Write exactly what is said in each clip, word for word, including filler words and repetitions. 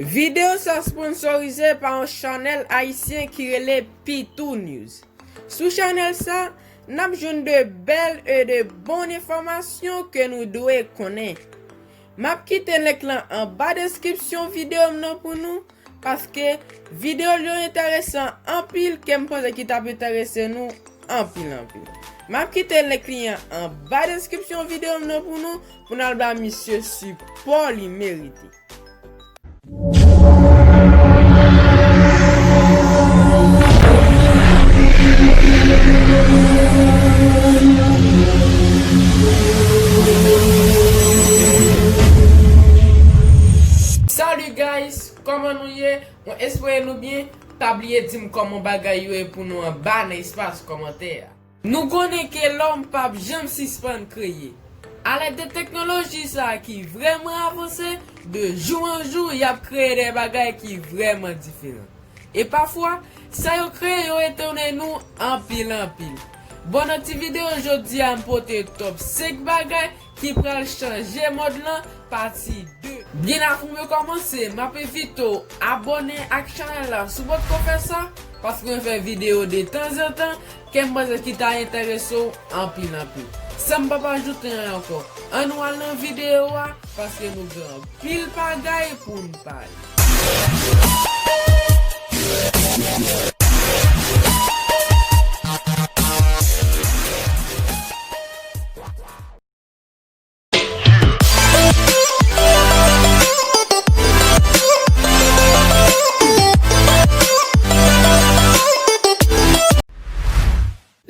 Videyo sa sponsorize pa yon chanèl ayisyen ki rele P two News. Sou chanèl sa, n ap jwenn de bèl e de bon enfòmasyon ke nou dwe konnen. M ap kite link lan anba deskripsyon videyo m nan pou nou, paske videyo yo enteresan anpil, ke m panse ki t ap enterese nou anpil, anpil. M ap kite link li an anba deskripsyon videyo m nan pou nou, pou n al ba misye sipò li merite. Salut guys, kòman nou ye? Mwen espere nou byen. Pa bliye di m kòman bagay yo ye pou nou anba nan espas kòmantè a. Nou konnen ke lòm p ap janm sispann kreye. Alèd de teknoloji sa a ki vrèman avanse, de jou an jou, y ap kreye de bagay ki vrèman diferan. E pafwa, sa yo kreye yo etone nou anpil, anpil. Bon, nan ti videyo jodi a, m pote top senk bagay ki pral chanje mond lan, pati de. Byen avan mwen kòmanse, m ap envite w abòne ak chanèl la si w potko fè sa, paske mwen fè videyo de tanzantan ke m panse ki ta enterese w anpil, anpil. San m p ap ajoute anyen ankò, ann nou al nan videyo a, paske nou gen anpil bagay pou n pale.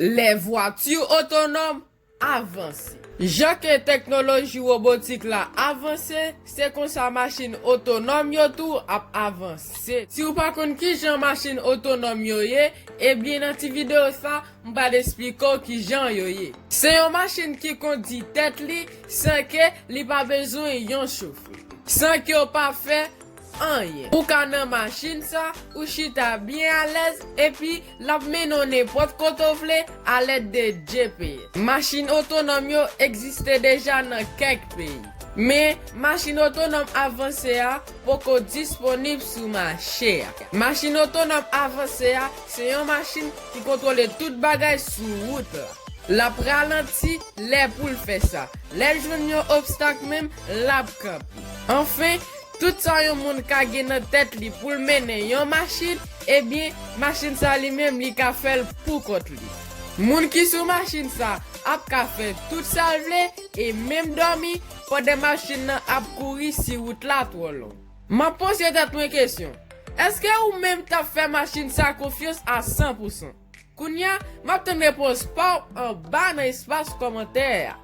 Les voitures autonomes avancées. Jan ke teknoloji wobotik la avanse, se konsa machin otonòm yo tou ap avanse. Si w pa konn kijan machin otonòm yo ye, ebyen nan ti videyo sa, m pral esplike w kijan yo ye. Se yon machin ki kondi tèt li san ke li pa bezwen yon chofè, san ke w pa fè anyen. Ou ka nan machin sa, ou chita byen alèz, epi l ap mennen w nenpòt kote w vle alèd de G P S. Machin otonòm yo egziste deja nan kèk peyi. Men, machin otonòm avanse a poko disponib sou mache a. Machin otonòm avanse a se yon machin ki kontwole tout bagay sou wout la. L ap ralanti lè pou l fè sa. Lè l jwenn yon obstak menm, l ap kanpe. Anfen, tout sa yon moun ka gen nan tèt li pou l mennen yon machin, ebyen, machin sa li menm, li ka fè l pou kont li. Moun ki sou machin sa ap ka fè tout sa l vle e menm dòmi pandan machin nan ap kouri si wout la twò long. M ap poze tèt mwen kesyon, èske ou menm t ap fè machin sa konfyans a san pou san? Kounye a, m ap tann repons pa w anba nan espas kòmantè a.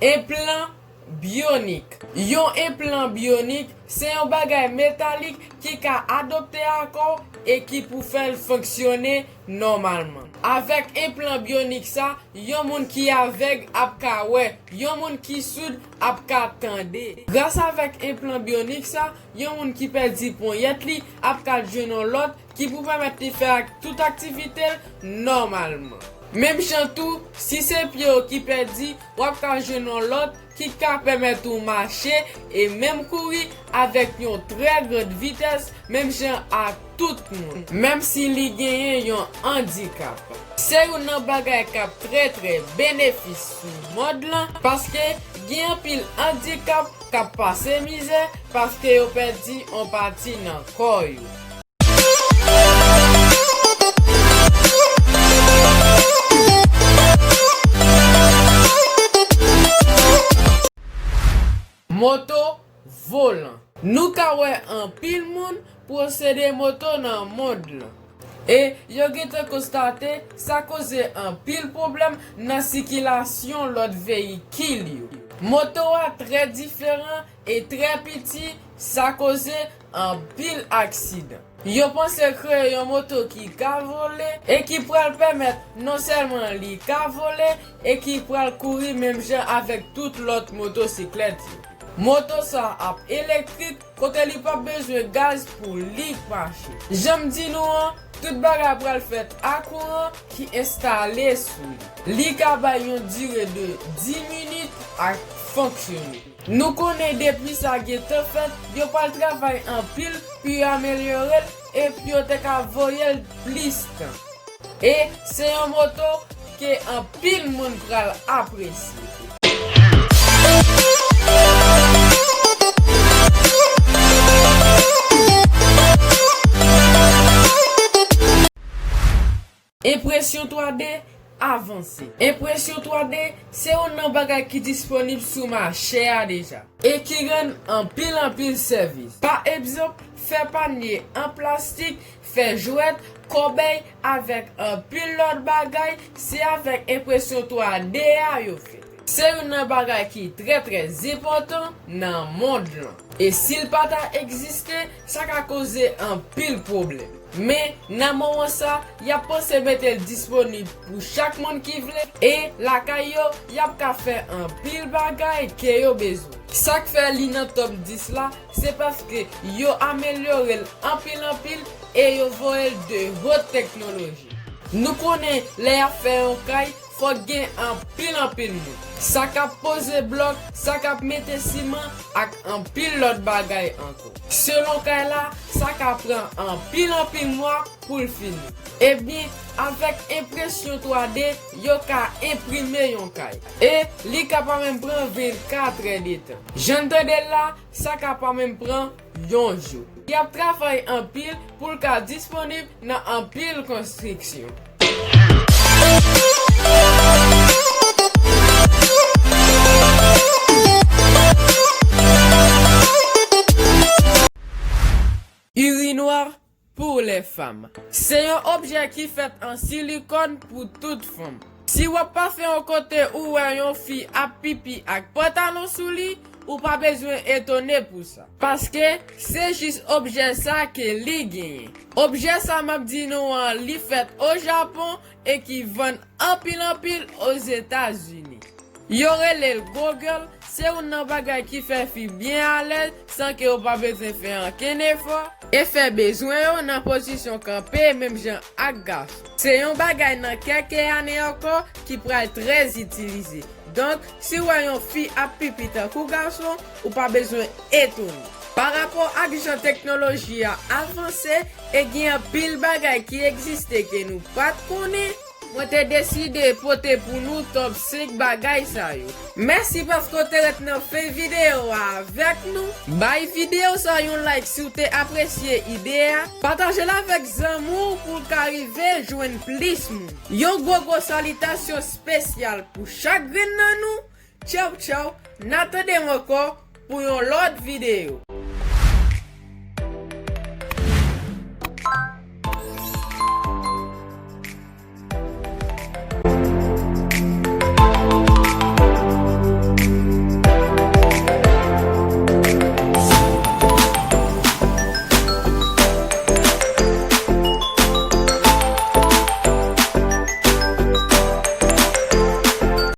Enplan byonik. Yon enplan byonik se yon bagay metalik ki ka adopte a kò w e ki pou fè l fonksyone nòmalman. Avèk enplan byonik sa, yon moun ki avèg ap ka wè, yon moun ki soud ap ka tande. Gras avèk enplan byonik sa, yon moun ki pèdi ponyèt li ap ka jwenn yon lòt ki pou pèmèt li fè ak tout aktivite l nòmalman. Menm jan tou, si se pye w ki pèdi, w ap ka jwenn yon lòt ki ka pèmèt ou mache e menm kouri avèk yon trè grand vitès, menm jan a tout moun, menm si li genyen yon andikap. Se youn nan bagay k ap trè, trè benefis sou mond lan, paske gen anpil andikap k ap pase mizè, paske yo pèdi yon pati nan kò yo. Moto volan. Nou ka wè anpil moun posede moto nan mond lan. E yo gentan konstate sa koze anpil pwoblèm nan sikilasyon lòt veyikil yo. Moto a trè diferan e trè piti, sa koze anpil aksidan. Yo panse kreye yon moto ki ka vole e ki pral pèmèt non sèlman li ka vole e ki pral kouri menm jan avèk tout lòt motosiklèt yo. Moto sa ap elektrik, kote li p ap bezwen gaz pou li mache. Jan m di nou an, tout bagay pral fèt a kouran ki enstale sou li. Li ka bay yon dire de dis minit ak fonksyone. Nou konnen depi sa gentan fèt, yo pral travay anpil pou yo amelyore l epi yo te ka voye l plis tan. E se yon moto ke anpil moun pral apresye. Enpresyon twa D avanse. Enpresyon twa D se youn nan bagay ki disponib sou mache a deja e ki rann anpil anpil sèvis. Pa egzanp, fè panye an plastik, fè jwèt, kòbèy avèk anpil lòt bagay, se avèk enpresyon twa D a yo fè. Se youn nan bagay ki trè trè enpòtan nan mond lan. E si l pa ta egziste, sa ka koze anpil pwoblèm. Men, nan moman sa, y ap panse mete l disponib pou chak moun ki vle, e lakay yo, y ap ka fè anpil bagay ke yo bezwen. Sa k fè li nan top dis la, se paske yo amelyore l anpil anpil e yo voye l de haute technologie. Nou konnen lè y ap fè yon kay, fòk gen anpil anpil moun. Sa k ap poze blòk, sa k ap mete siman ak anpil lòt bagay ankò. Selon kay la, sa ka pran anpil anpil mwa pou l fini. Ebyen, avèk enpresyon twa D, yo ka enprime yon kay. E li ka pa menm pran vennkat è de tan. Jan n tande l la, sa ka pa menm pran yon jou. Y ap travay anpil pou l ka disponib nan anpil konstriksyon. Urinwa pou lè fanm. Se yon objè ki fèt an silikòn pou tout fanm. Si w ap pase yon kote ou wè yon fi ap pipi ak pantalon sou li, ou pa bezwen etone pou sa. Paske se jis objè sa ke li genyen. Objè sa m ap di nou an, li fèt o Japon e ki vann anpil anpil Ozetazini. Yo rele l Goggle, se youn nan bagay ki fè fi byen alèz san ke yo pa bezwen fè ankenn efò e fè bezwen yo nan pozisyon kanpe menm jan ak gason. Se yon bagay nan kèk ane ankò ki pral trè itilize. Donk, si w wè yon fi ap pipi tankou gason, ou pa bezwen etone. Pa rapò ak jan teknoloji a avanse, e gen anpil bagay ki egziste ke nou pa t konnen, mwen te deside pote pou nou top senk bagay sa yo. Mèsi paske w te ret nan fen videyo a avèk nou. Bay videyo sa yon like si w te apresye ide a. Pataje l avèk zanmi w pou l ka rive jwenn plis moun. Yon gwo gwo salitasyon espesyal pou chak grenn nan nou. Tchaw tchaw, n a tande m ankò pou yon lòt videyo.